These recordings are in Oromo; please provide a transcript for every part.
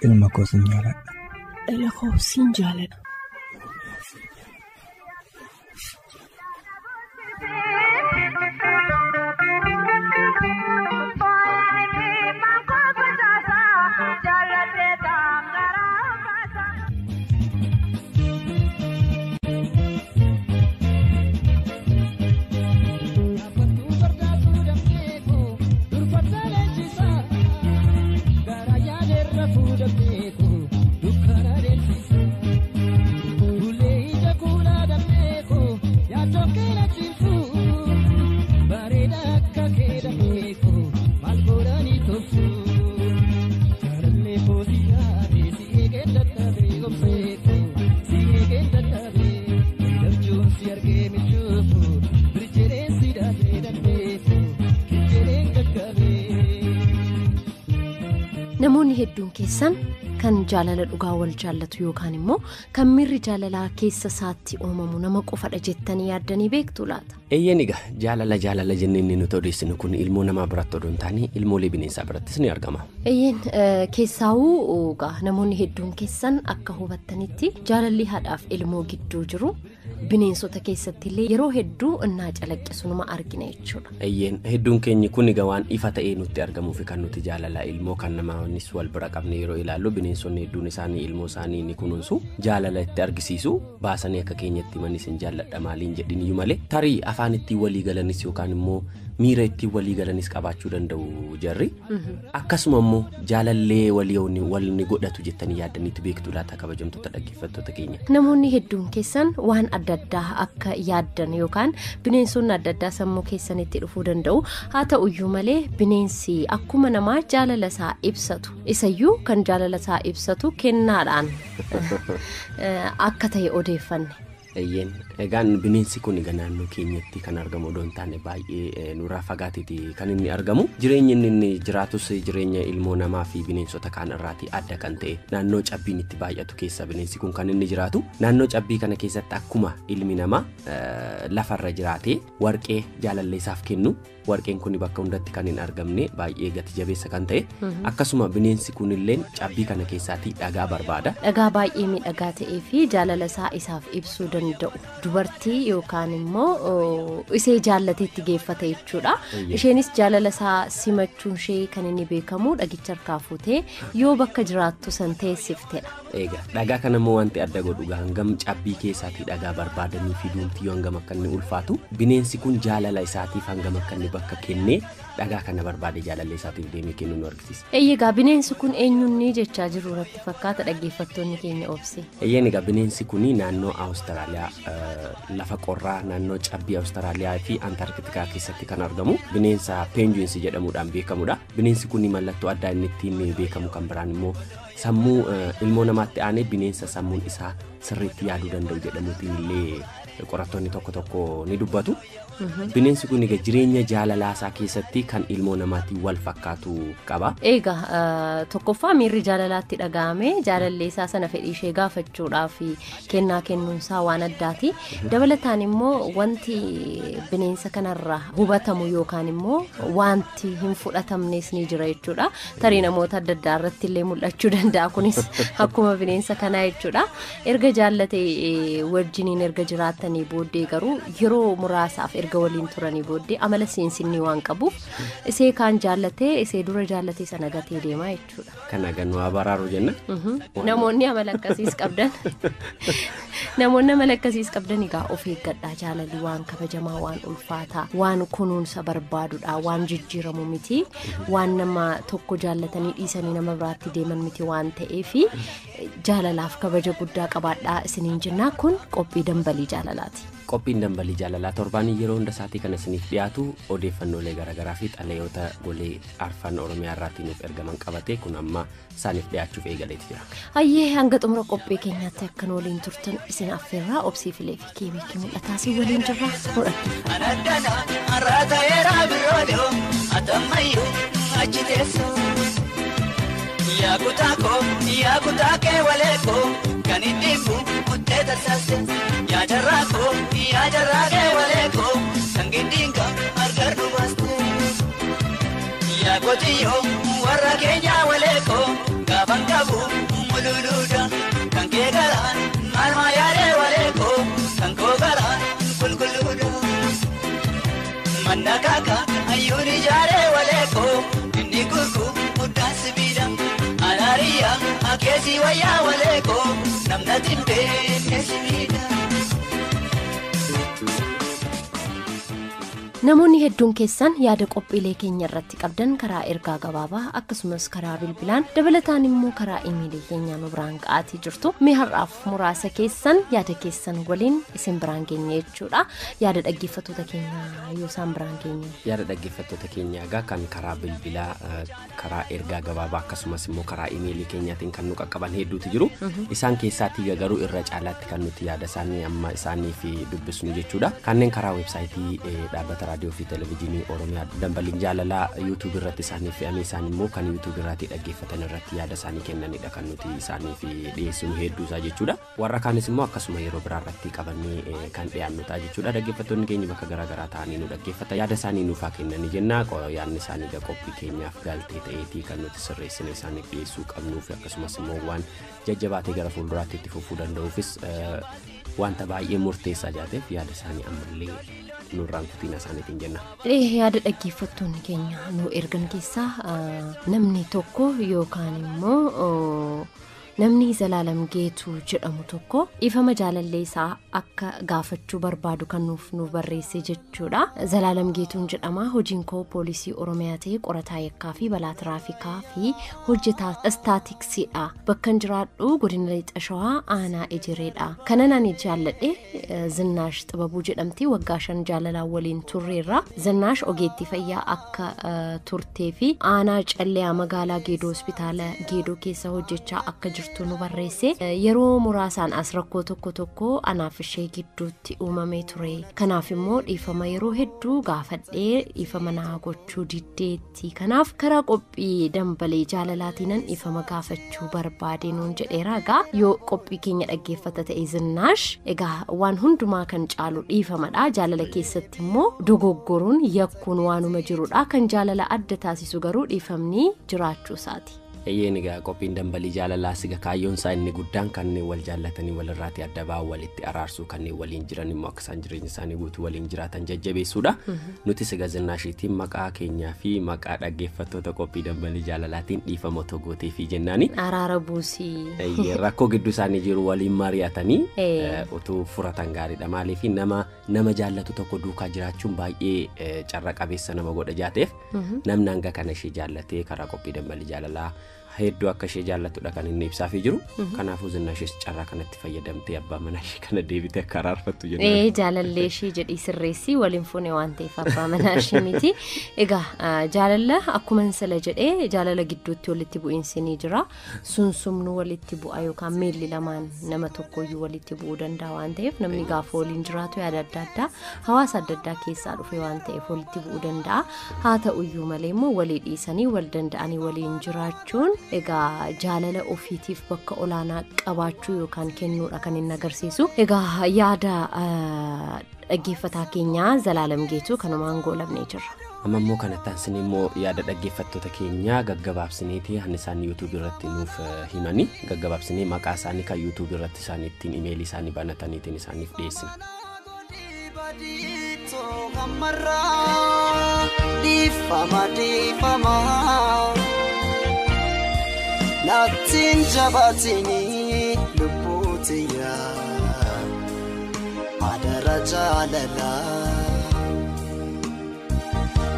Ilma koo sin jaaladha. Dhala koo sin jaaladha. Namoonni hedduun keessan kan jaalala dhugaa wal jaallatu yookaan immoo kan miirri jaalalaa keessa isaatti uumamu nama qofadha jettanii yaaddanii beektu laata? Eeyyeen egaa jaalala jennee inni nuti odeessinu kun ilmoo namaa biratti odoo hin taane ilmoolee bineensaa birattis ni argama. Eeyyeen keessaawuu namoonni hedduun keessan akka hubattanitti jaalalli haadhaaf ilmoo gidduu jiru bineensota keessatti illee yeroo hedduu innaa calaqqisu numa argina jechuudha. Eeyyeen hedduun keenya kun egaa waan ifa ta'ee nutti argamuu fi kan nuti jaalala ilmoo kan namanis wal bira qabne yeroo ilaallu bineensonni hedduun isaanii ilmoo isaanii ni kunuunsu, jaalala itti argisiisu, baasanii akka keenyatti manis hin jaalladha maaliin jedhiniyyuu malee tarii afaan ittiin walii galanis yookaan immoo miira ittiin walii galanis qabaachuu danda'u jarri. Akkasuma immoo jaalallee walii wal ni godhatu jettanii yaaddaniitu beektu laata kabajamtoota dhaggeeffattoota keenya. Namoonni hedduun keessan waan adda addaa akka yaaddan yookaan bineensonni adda addaa sammuu keessanitti dhufuu danda'u. Haa ta'uyyuu malee bineensi akkuma namaa jaalala isaa ibsatu isayyuu kan jaalala isaa ibsatu kennaadhaan akka ta'e odeeffanne. Eeyyeen egaan bineensi kun egaa naannoo keenyatti kan argamu odoo hin taane baay'ee nurraa fagaateeti kan inni argamu. Jireenyi inni jiraatus jireenya ilmoo namaa fi bineensota kaan irraatii adda kan ta'e naannoo cabbiin itti baay'atu keessa bineensi kun kan inni jiraatu. Naannoo cabbii kana keessatti akkuma ilmi namaa lafarra jiraatee warqee jaalalleessaaf kennu, warqeen kun bakka hundatti kan hin argamne baay'ee gati jabeessa kan ta'e akkasuma bineensi kunillee cabbii kana keessaatii dhagaa barbaada. Dhagaa baay'ee miidhagaa ta'ee fi jaalala isaa isaaf ibsuu danda'u dubartii yookaan immoo isee jaallateetti geeffate jechuudha. Isheenis jaalala isaa simachuun ishee kan inni beekamu dhagicha harkaa fuutee yoo bakka jiraattu san teessiftedha. Egaa dhagaa kana immoo wanti adda godhu hangam cabbii keessaatii dhagaa barbaadanii fiduunti yoo hangam akka inni ulfaatu bineensi kun jaalala isaatiif hangam akka inni bakka kennee dhagaa kana barbaade jaalallee isaatiif deemee kennu nu argisiisa. Eeyyee bineensi kun eenyuun jechaa jiru irratti fakkaata dhaggeeffattoonni keenya obse. Eeyyeen egaa bineensi kun naannoo Awustiraaliyaa lafa qorraa naannoo cabbii Awustiraaliyaa fi Antaarkitikaa keessatti kan argamu bineensa peenjuinsi jedhamuudhaan beekamudha. Bineensi kun mallattoo addaa inni ittiin beekamu kan biraan immoo sammuu ilmoo namaatti aanee bineensa sammuun isaa sirriitti yaaduu danda'u jedhamuutiin illee qorattoonni tokko tokko ni dubbatu. Bineensi kun egaa jireenya jaalalaa isaa keessatti kan ilmoo namaatiin wal fakkaatu qaba. Egaa tokkoffaa miirri jaalalaatti dhaga'ame jaalallee isaa sana fedhii ishee gaafachuudhaaf kennaa kennuunsaa waan addaati. Dabalataan immoo wanti bineensa kanarraa hubatamu yookaan immoo wanti hin fudhatamnes ni jira jechuudha. Tarii namoota adda addaa irratti illee mul'achuu danda'a kunis akkuma bineensa kanaa jechuudha. Erga jaallate wajjiniin erga jiraatanii booddee garuu yeroo muraasaaf erga waliin turanii booddee amala seensinni waan qabuuf Isee kaan jaallatee isee dura jaallatee sana gatee deema jechuudha. Kana gannu abaraaru jenna. Namoonni amala akkasiis qabdan. Namoonni amala akkasiis qabdan egaa of eeggadhaa. Jaalalli waan kabajamaa, waan ulfaataa, waan kunuunsa barbaadudha, waan jijjiiramu miti, waan nama tokko jaallatanii dhiisanii nama biraatti deeman miti waan ta'eef jaalalaaf kabaja guddaa qabaadhaa isiniin jenna. Kun qophii dambalii jaalalaati. Qophiin dambalii jaalalaa torbaan yeroo hunda isaatii kan isiniif dhiyaatu odeeffannoolee garaagaraa fi xalayoota golee arfan Oromiyaa irraatiin nuuf ergaman qabate kun amma isaaniif dhiyaachuuf eegaleeti jira. Hayyee hanga xumura qophii keenyaatti akkan waliin turtan isin affeerraa obsii filee fi keebeekii mul'ataa si waliin jirra. Yaa kutaa kee waleekoo kan inni bu'u tarsaase. Yaa jarraa koo yaa jarraa kee waleekoo kan giddiinka argadhu baaste. Yaa qotiyyoo warra keenyaa waleekoo gaafan qabu mululuudha. Kan kee garaan maal maayaalee waleekoo kan koo garaan qulqulluudha. Manna kaaka hayyuun ijaaree waleekoo inni gurguru muddaan sibiila. Alaariyaa akeesii wayyaa waleekoo namna timbee keessimiidha. Namoonni hedduun keessan yaada qophiilee keenya irratti qabdan karaa ergaa gabaabaa akkasumas karaa bilbilaan dabalataan immoo karaa imeelii keenyaa nu biraan ga'aatii jirtu. Mee har'aaf muraasa keessan yaada keessan waliin isin biraan geenye jechuudha. Yaada dhaggeeffattoota keenyaa yoo isaan biraan geenye. Yaada dhaggeeffattoota keenyaa egaa kan karaa bilbilaa, karaa ergaa gabaabaa akkasumas immoo karaa imeelii keenyaatiin kan nu qaqqaban hedduutu jiru. Isaan keessaatii garuu irra caalaatti kan nuti yaada isaanii amma isaaniif dubbisnu jechuudha. Kanneen karaa weebsaayitii dhaabbata raadiyoo fi televezyiinii Oromiyaa dambaliin jaalalaa yuutuub irratti isaaniif fe'ame isaan immoo kan yuutuub irratti dhaggeeffatan irratti yaada isaanii kennanidha kan nuti isaaniif dhiyeessinu hedduusaa jechuudha. Warra kaanis immoo akkasuma yeroo biraa irratti qabannee kan dhiyaannu ta'a jechuudha. Dhaggeeffattoonni keenya bakka garaagaraa ta'anii nu dhaggeeffata yaada isaanii nuufaa kennanii jenna. Yaadni isaanii qophii keenyaaf galtee ta'eetii kan nuti sirreessine isaaniif dhiyeessuu qabnuuf akkasumas immoo waan jajjabaatee gara fuulduraatti itti fufuu danda'uufis wanta baay'ee murteessaa jaateef yaada isaanii ammallee nurraan kutina isaaniitiin jenna. Yaada dhaggeeffattoonni keenya nu ergan keessaa namni tokko yookaan immoo namni Zalaalam Geetuu jedhamu tokko ifama jaalallee isaa akka gaafachuu barbaadu kan nuuf barreesse jechuudha. Zalaalam Geetuun jedhama. Hojiin koo poolisii Oromiyaa ta'e qorataa yakkaa fi balaa tiraafikaa fi hojjetaa istaatiksiidha. Bakkan jiraadhu godina Lixa Shawaa aanaa Ejereedha. Kanan ani jaalladhe Zinnaash Xibabuu jedhamti. Waggaa 5 jaalalaa waliin turreerra. Zinnaash ogeettii fayyaa akka turtee fi aanaa Calleyaa magaalaa Geedoo hospitaala Geedoo keessa hojjechaa akka jirtu nu barreesse. Yeroo muraasaan as rakkoo tokko tokko anaaf ishee gidduutti uumamee ture. Kanaaf immoo dhiifama yeroo hedduu gaafadhee dhiifama naa gochuu diddeetti. Kanaaf karaa qophii dambalee jaalalaatiinan dhiifama gaafachuu barbaade nuun jedheera. Egaa yoo qophii keenya dhaggeeffata ta'e Zinnaash egaa waan hundumaa kan caalu dhiifamadha. Jaalala keessatti immoo dogoggoruun yakkuun waanuma jirudha. Kan jaalala adda taasisu garuu dhiifamni jiraachuu isaati. Eeyyeen egaa qophiin dambalii jaalalaa siga kaayyoon isaa inni guddaan kanneen wal jaallatanii walirraatti adda ba'an walitti araarsuu kanneen waliin jiran immoo akka isaan jireenya isaanii guutuu waliin jiraatan jajjabeessuudha. Nuti siga Zinnaashiitiin maqaa keenyaa fi maqaa dhaggeeffattoota qophii dambalii jaalalaatiin dhiifama otoo gootee fi jennaani. Araara buusii. Rakkoo gidduu isaanii jiru waliin mari'atanii utuu furatan gaariidha. Maaliif nama jaallatu tokko duukaa jiraachuun baay'ee carra qabeessa nama godha jaateef namni hanga kana ishee jaallatee karaa qophii dambalii jaalalaa hedduu akka ishee jaallatudha kan inni ibsaafii jiru. Kanaafuu Zinnaashis carraa kanatti fayyadamtee abbaa manaa ishee kana deebitee akka araarfattu jennaan. Jaalallee ishee jedhii sirreessii waliin fuune waan ta'eef abbaa manaa ishee miti. Egaa jaalala akkuma sala jedhee jaalala gidduutti walitti bu'iinsi ni jira. Sunsumnu walitti bu'a yookaan miilli lamaan nama tokkoyyuu walitti bu'uu danda'a waan ta'eef namni gaafa waliin jiraatu yaada adda addaa hawaasa adda addaa keessaa dhufe waan ta'eef walitti bu'uu danda'a. Haa ta'uyyuu malee immoo walii dhiisanii wal danda'anii waliin jiraachuun egaa jaalala ofiitiif bakka olaanaa qabaachuu yookaan kennuudha kan inni agarsiisu. Egaa yaada dhaggeeffataa keenyaa Zalaalam Geetuu kanumaan goolabnee jirra. Amma immoo kanatti aansinee immoo yaada dhaggeeffattoota keenyaa gaggabaabsineeti han isaan yuutuub irratti nuuf himanii gaggabaabsinee maqaa isaanii kan yuutuub irratti isaan ittiin imeelii isaanii banataniitiin isaaniif dhiyeessina. Ammarraa dhiifama dhiifama nattiin jabaatini lubbuutiyaa adara jaalalaa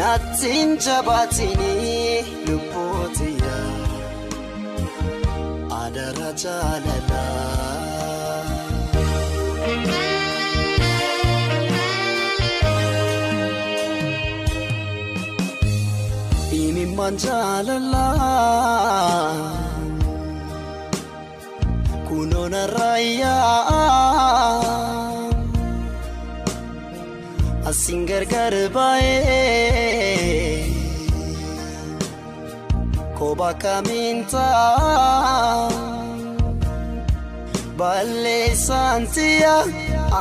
nattiin jabaatini lubbuutiyaa adara jaalalaa. Manjalala kunona raya asingar garbae koba kaminta balle santia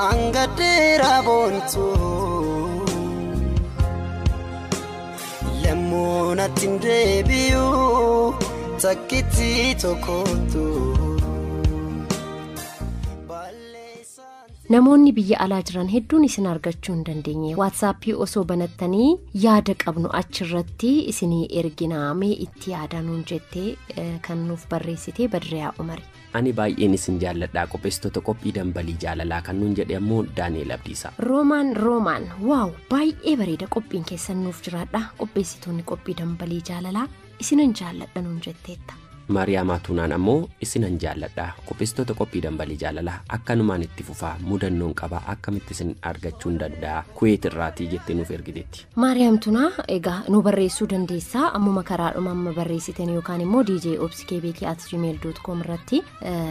angadera bontu Lemmoonatti deebi'u takkitti tokkotu. Namoonni biyya alaa jiran hedduun isin argachuu hin dandeenye. WhatsAppii osoo banattanii yaada qabnu achirratti isinii erginaamee itti yaadanuun jettee kan nuuf barreessite Badriyaa Umari. Ani baay'een isin jaalladha qopheessitoota qophii dambalii jaalalaa kan nuun jedhe ammoo Daani'el Abdiisaa. Roomaan waaw baay'ee bareeda qophiin keessan nuuf jiraadha qopheessitoonni qophii dambalii jaalalaa isinan jaalladha nuun jetteetta. Maariyaam Tuunaan ammoo isinan jaalladha qopheessitoota qophii dambalii jaalalaa akkanumaan itti fufaa mudannoon qabaa akkamitti isin argachuu hin danda'a Kuweet irraatii jettee nuuf ergiteetti. Maariyaam Tuunaa egaa nu barreessuu dandeessaa ammuma karaadhuma amma barreessitan yookaan immoo djobskbk@gmail.com irratti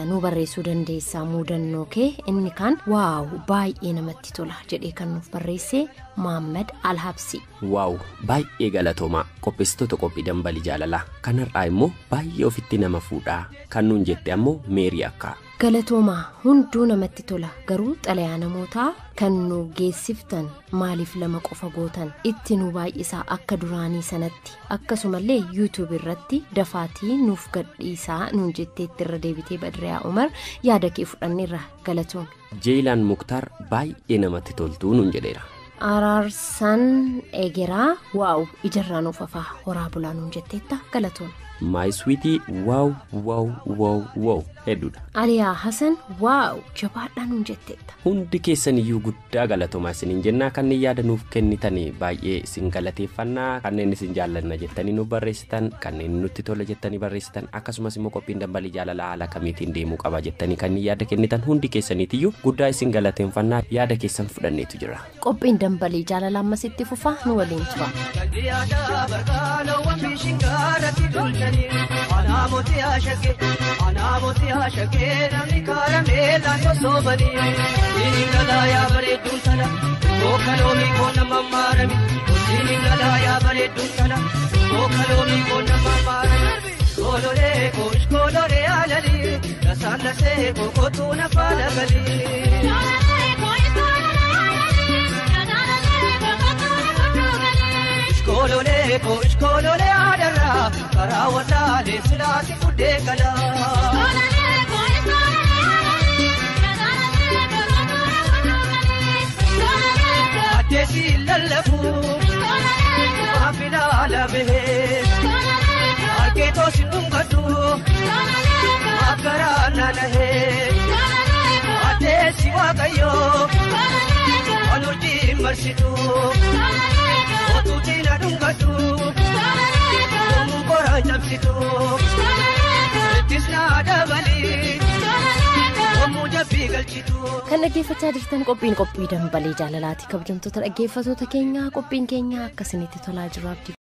nu barreessuu dandeessaa mudannoo kee inni kaan waaw baay'ee namatti tola jedhee kan nuuf barreesse Mohaammed Alhabsi. Waaw baay'ee galatoomaa qopheessitoota qophii dambalii jaalalaa kanarraa immoo baay'ee ofitti nama fuudhaa kan nuun jette ammoo Meerii akka. Galatoomaa hunduu namatti tola garuu xalayaa namootaa kan nu geessiftan maaliif lama qofa gootan itti nu baay'isaa akka duraanii sanatti akkasumallee YouTube irratti dafaatii nuuf gadhiisaa nuun jetteetti irra deebitee Badriyaa Umar yaada kee fudhanneerra galatoon. Jeelaan Muktaar baay'ee namatti toltuu nuun jedheera. Araarsan Egeraa waaw ijarraa nuuf hafaa horaa bulaa nuun jetteetta galatoon. My sweetie wow wow wow wow hedduudha. Aliyaa Hasan waaw jabaadhaa nuun jetteetta. Hundi keessan iyyuu guddaa galatoomaa isiniin jennaa kanneen yaada nuuf kennitan baay'ee isin galateeffannaa kanneen isin jaallanna jettanii nuuf barreessitan kanneen nutti tola jettanii barreessitan akkasumas immoo qophiin dambalii jaalalaa haala kamiitiin deemuu qaba jettanii kanneen yaada kennitan hundi keessaniitiyyuu guddaa isin galateeffannaa yaada keessan fudhanneetu jira. Qophiin dambalii jaalalaa ammas itti fufaa nu waliin tura. Anamooti ashake namni karamee laatoo soobanii Siningalaa yaa bareedduun tana Bookaloomi koona mammaarami Siningalaa yaa bareedduun tana Bookaloomi koona mammaarami Koololee koosh koololee alalii Rasaan lasee kookotuu nafa lagalii. Koololee koosh koololee alalii Rasaan lasee kookotuu nafa lagalii. Koololee koosh koololee adarraa karaa wallaalee silaasi guddee galaa. Koololee koosh koololee alalii Rasaan lasee kookotuu nafa lagalii. Koololee Addeessi lallabu koololee maafilaa labee koololee argeetoo si dhungatu koololee akkaraa naanahee koololee addeessi waaqayyoo koololee waan urjii marsitu. koololee Otuutiin adungatu yommuu qoraan cabsitu ittis naa dabalii yommuu jabbii galchitu. Kan dhaggeeffachaa jirtan qophiin qophii dambalii jaalalaati kabajamtoota dhaggeeffattoota keenyaa qophiin keenya akkasinitti tolaa jiru abdii.